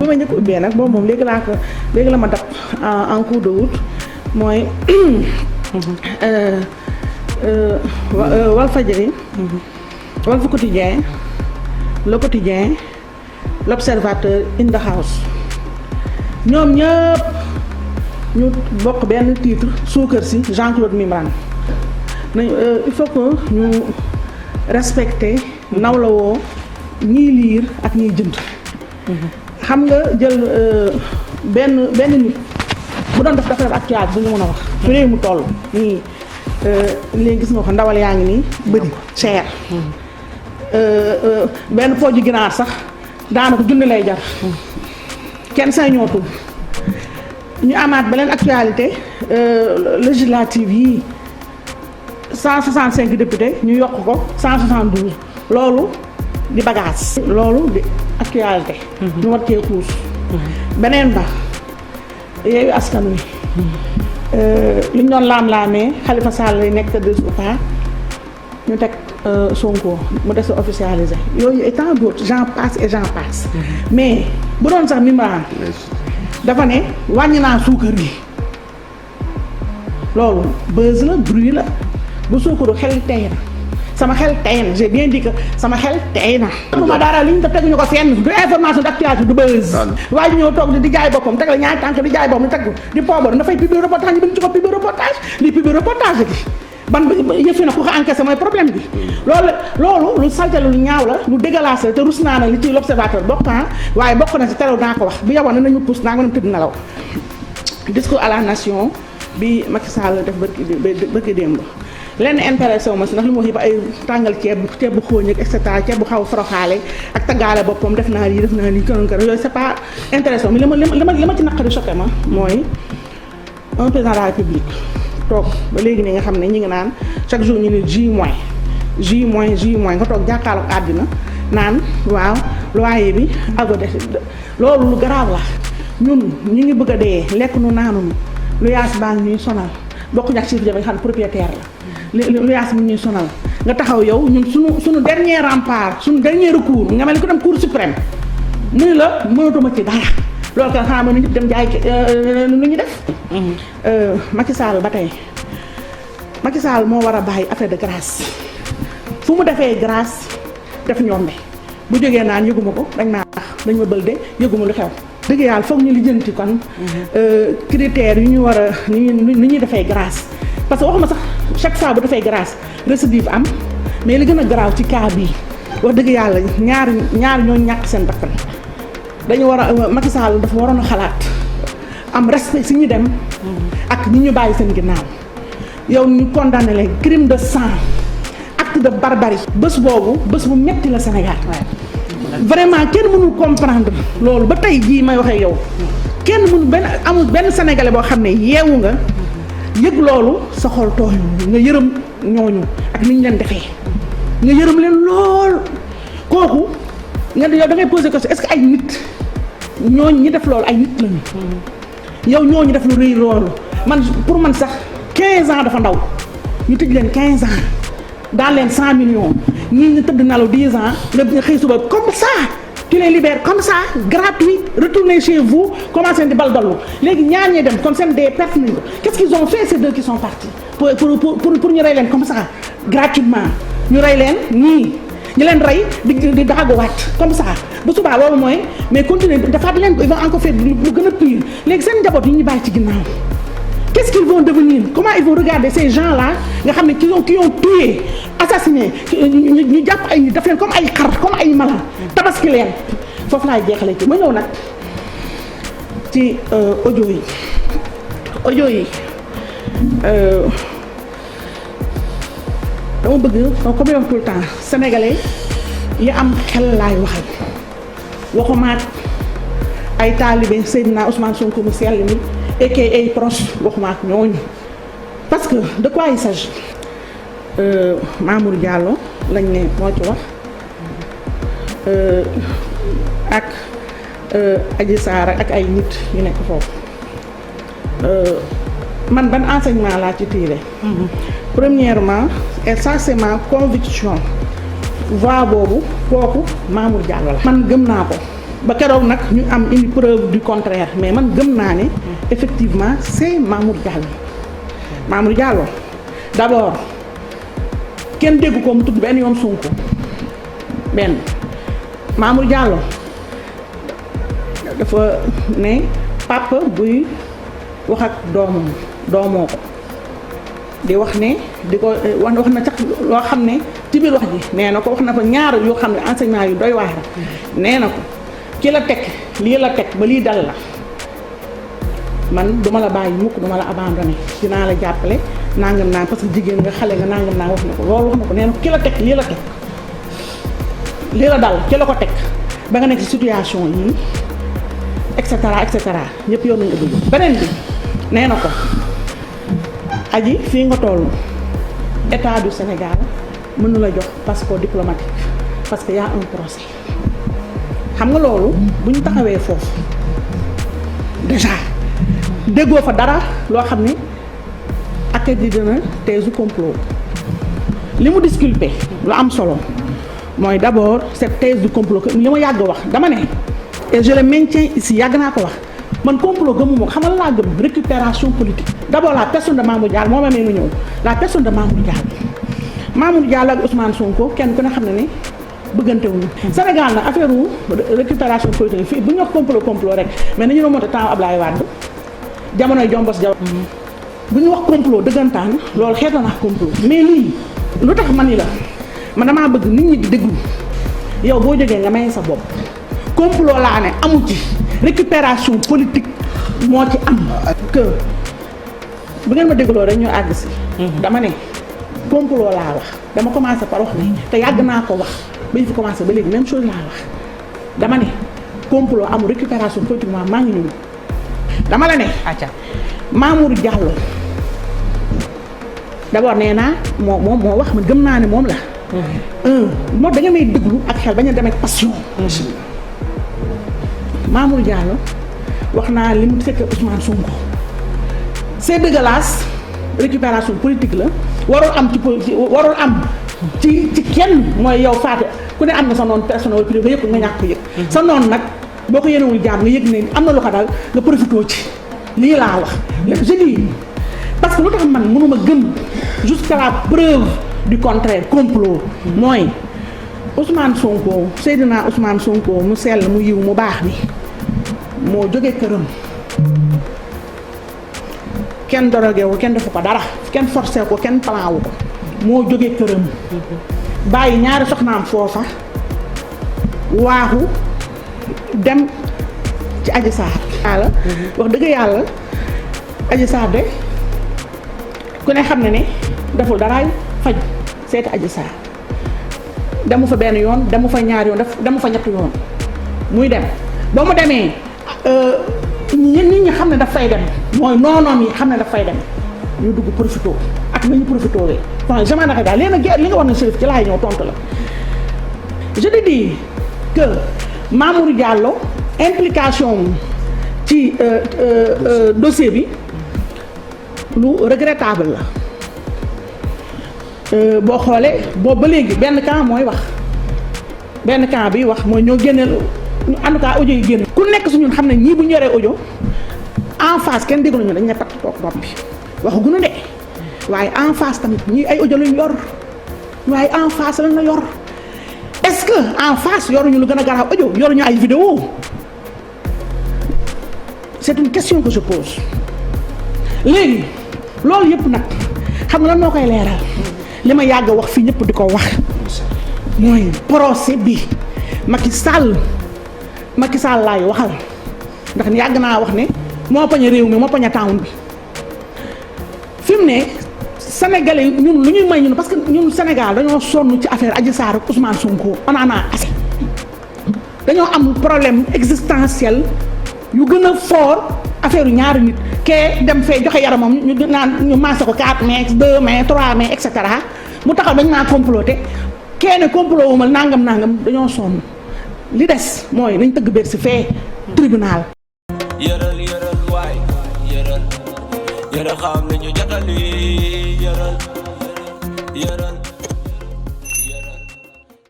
bi ma njëkk ubbee nag boobu moom léegi la ma dab en cours de route mooy Walfadjri Walf Quotidien Le Quotidien L'Observateur In The House ñoom ñëpp ñu bokk benn titre suukar si Jean-Claude Mimran nañ il faut que ñu respecter nawlawoo ñiy liir ak ñiy jënd xam nga jël benn nit bu doon dafa def actualité bu ñu mën a wax su réew mu toll nii léegi gis nga ko ndawal yaa ngi nii bëri cher benn pooju ginaar sax daanaka junni lay jar kenn say ñootul ñu amaat beneen actualité législative yii 165 députés ñu yokk ko 172 loolu di bagage loolu di actualité ñu war cee kuus beneen ba Yewwi Askan Wi li ñu doon laam-laamee Khalifa Sall lay nekk tête de liste ou pas ñu teg Sonko mu des officialisé yooyu et tant d'autres j'en passe mais bu doon sax Mimran dafa ne wàññi naa suukar gi loolu buzz la bruit la bu suukaru xel tey na sama xel tey na j'ai bien dit que sama xel tey na ma dara li ñu def teguñu ko fenn du information d'actualité du buzz waaye ñoo toog di jaay boppam teg la ñaari tànk di jaay boppam di teg di poobar dafay publier reportage ñu bind ci ko publier reportage li publier reportage gi ban yëfi na ku ko encaissé mooy problème bi loolu lu salte lu ñaaw la lu dégueulasse la te rus naa nag li ci l'observateur bokk waaye bokk na ci terew naa ko wax bi yowoon nañu pousse naa ko dem tëdd nelaw discours à la nation bi Macky Sall def bëgg démb lenn intéressé wu ma si ndax li mu wax yëpp ay tàngal ceeb bu xóoñ ak et cetera ceeb bu xaw a foroxaale ak taggaale boppam def naa lii kën yooyu c'est pas intéressé wu mais li ma ci naqari choqué ma mooy un président de la République toog ba léegi nii nga xam ne ñi ngi naan chaque jour ñu ne J moins nga toog jàkkaarloog àddina naan waaw loyer bi agode loolu lu garaaw la ñun ñu ngi bëgg a dee lekk nu naanunu lu yaas baa ngi ñuy sonal bokk ñax chiffre nga xam ne propriétaire la lu yaas mi ñuy sonal nga taxaw yow ñun suñu dernier rempart suñu dernier recours nga mel ni ko dem cour suprême mu ne la mënatuma ci dara loolu kan xanaa mënu ñëpp dem jaay lu ñu def Macky Sall ba tey Macky Sall moo war a bàyyi affaire de grâce fu mu defee grâce def ñombe bu jógee naan yëguma ko dañ ma bël de yëguma lu xew dëgg yàlla foog ñu lijjanti kon critères yu ñu war a ni ñuy defee grâce parce que waxuma sax chaque fois bu defee grâce récidive am mais li gën a garaaw ci cas bii wax dëgg yàlla ñaar ñoo ñàkk seen bakkan dañu war a Macky Sall dafa waroon a xalaat am respect si ñu dem ak ñi ñu bàyyi seen ginnaaw yow ñu condamné leen crime de sang acte de barbarie bés bu metti la Sénégal vraiment kenn mënul comprendre loolu ba tey jii may waxee yow kenn mënu amul benn sénégalais boo xam ne yeewu nga yëg loolu sa xol tooy nga yërëm ñooñu ak ni ñu leen defee nga yërëm leen lool kooku nga yow da ngay poser question est-ce que ay nit ñooñu ñi def loolu ay nit lañu yow ñooñu def lu rëy loolu pour man sax 15 ans dafa ndaw ñu tëj leen 15 ans daan leen 100 millions ñii ñu tëdd nalaw 10 ans nga xëy suba comme ça tu les libères comme ça gratuit retournez chez vous commencez di bal dallu léegi ñaar ñee dem kon seen dee perte nañ ko qu'est-ce qu'ils ont fait ces deux qui sont partis pour ñu rey leen comme ça gratuitement ñu rey leen ñii ñu leen rey di daaguwaat comme ça bu subaa loolu mooy mais continuer defaat leen ko ils vont encore faire lu gën a pire léegi seen njaboot yi ñu bàyyi ci ginnaaw qu'est-ce qu'ils vont devenir comment ils vont regarder ces gens-là nga xam ne qui ont tué assassiné ñu jàpp ay nit daf leen comme ay xar comme ay mala tabaski leen foofu laay jeexalee ci ma ñëw nag ci audio yi dama bëgg comme yow tout le temps sénégalais yi am xel laay waxal waxumaat ay taalibe Seydina Ousmane Sonko mu sell mi et que ay proche waxumaat ñooñu parce que de quoi il s'agit Mamour Diallo lañ ne moo ci wax ak Adji Sarr ak ay nit yu nekk foofu man ban enseignement laa ci tiré. Premièrement et ça c'est ma conviction voix boobu kooku Mamour Diallo la. man gëm naa ko ba keroog nag ñu am une preuve du contraire mais man gëm naa ne effectivement c'est Mamour Diallo. Mamour Diallo d'abord kenn dégg ko mu tudd benn yoon Sonko benn Mamour Diallo dafa ne papa buy wax ak doomoo ko di wax ne di ko wax na sax loo xam ne ci biir wax ji nee na ko wax na fa ñaar yoo xam ne enseignement yu doy waar nee na ko ki la teg lii la teg ba lii dal la man duma la bàyyi mukk duma la abandonné dinaa la jàppale nangam naa parce que jigéen nga xale nga nangam naa wax na ko loolu wax na ko nee na ko ki la teg lii la teg lii la dal ki la ko teg ba nga nekk ci situation yii et cetera ñëpp yow nañu ëpp beneen bi nee na ko aji fii nga toll état du Sénégal mën na la jox passeport diplomatique parce que y a un procès xam nga loolu bu ñu taxawee foofu déjà déggoo fa dara loo xam ne accrédité na thèse du complot li mu disculpé lu am solo mooy d'abord cette thèse du complot li ma yàgg wax dama ne et je le maintiens ici yàgg naa ko wax man complot gëmuma ko xamal laa gëm récupération politique d'abord la personne de Mamour Diallo moo ma mee nu ñëw la personne de Mamour Diallo ak Ousmane Sonko kenn ku ne xam ne ne bëggante wuñu Sénégal nag affaire wu récupération politique fii bu ñu wax complot rek mais nañu remonté temps Ablaye Wade jamonoy Jombos Jaw bu ñu wax complot dëggantaan loolu xeeta na complot mais lii lu tax man ni la man damaa bëgg nit ñi di déglu yow boo jógee nga may sa bopp complot laa ne amu ci récupération politique moo ci am que bu ngeen ma dégloo rek ñu àgg si dama ne complot laa wax dama commencé par wax ne te yàgg naa ko wax ba ñu fi commencé ba léegi même chose laa wax dama ne complot amul récupération politiquement maa ngi ñëw dama la ne Mamour Diallo d'abord nee naa moo wax man gëm naa ne moom la moo da nga may déglu ak xel bañ a dem ak passion Mamour Diallo wax naa li mu fekk Ousmane Sonko c'est dégueulasse récupération politique la warul am ci kenn mooy yow Fatou ku ne am na sa noonu personnel wala privé yëpp nga ñàkk ko yëg sa noonu nag boo ko yéenewul jàmm nga yëg ne am na lu ko dal nga profité ci lii laa wax je dis parce que lu tax man mënuma gëm jusqu'à la preuve du contraire complot mooy Ousmane Sonko Seydina Ousmane Sonko mu sell mu yiw mu baax bi moo jóge këram kenn dorogé wu kenn defu ko dara kenn forcé ko kenn plan wu ko moo jóge këram bàyyi ñaari soxnaam foofa waaxu dem ci Adji Sarr yàlla wax dëgg yàlla Adji Sarr de ku ne xam ne ne deful daraay faj seeti Adji Sarr demu fa benn yoon demu fa ñaari yoon demu fa ñetti yoon muy dem ba mu demee nit ñi xam ne daf fay dem mooy noonoom yi xam ne daf fay dem ñu dugg profito ak nañu profito wee bon jamais naka daal léegi nag li nga wax ne Chérif ci laay ñëw tontu la je te dis que Mamour Diallo implication ci dossier bi lu regrettable la boo xoolee boobu ba léegi benn camp mooy wax benn camp bi wax mooy ñoo génneel en tout cas audio yi génn ku nekk su ñun xam ne ñii bu ñu yoree audio en face kenn déglu ñu dañ ne pat toog bopp bi waxaguñu de waaye en face tamit ñii ay audio lañ yor waaye en face lañ la yor est-ce que en face yoruñu lu gën a garaaw audio yoruñu ay vidéo c'est une question que je pose léegi loolu yëpp nag xam nga lan moo koy leeral li ma yàgg a wax fii ñëpp di ko wax mooy procès bi Macky Sall laay waxal ndax yàgg naa wax ne moo pañe réew mi moo pañe town bi fi mu ne Sénégalais yi ñun lu ñuy may ñun parce que ñun Sénégal dañoo sonn ci affaire Adji Sarr ak Ousmane Sonko on en a assez dañoo am problème existentiel yu gën a fort affaire yu ñaari nit kee dem fee joxe yaramam ñu naan ñu maase ko 4 mai 2 mai 3 mai et cetera mu taxaw dañ maa comploté kenn complot wu ma nangam dañoo sonn li des mooy nañ tëgg bér si fee tribunal. yëral waay yëral xam nañu jotali yëral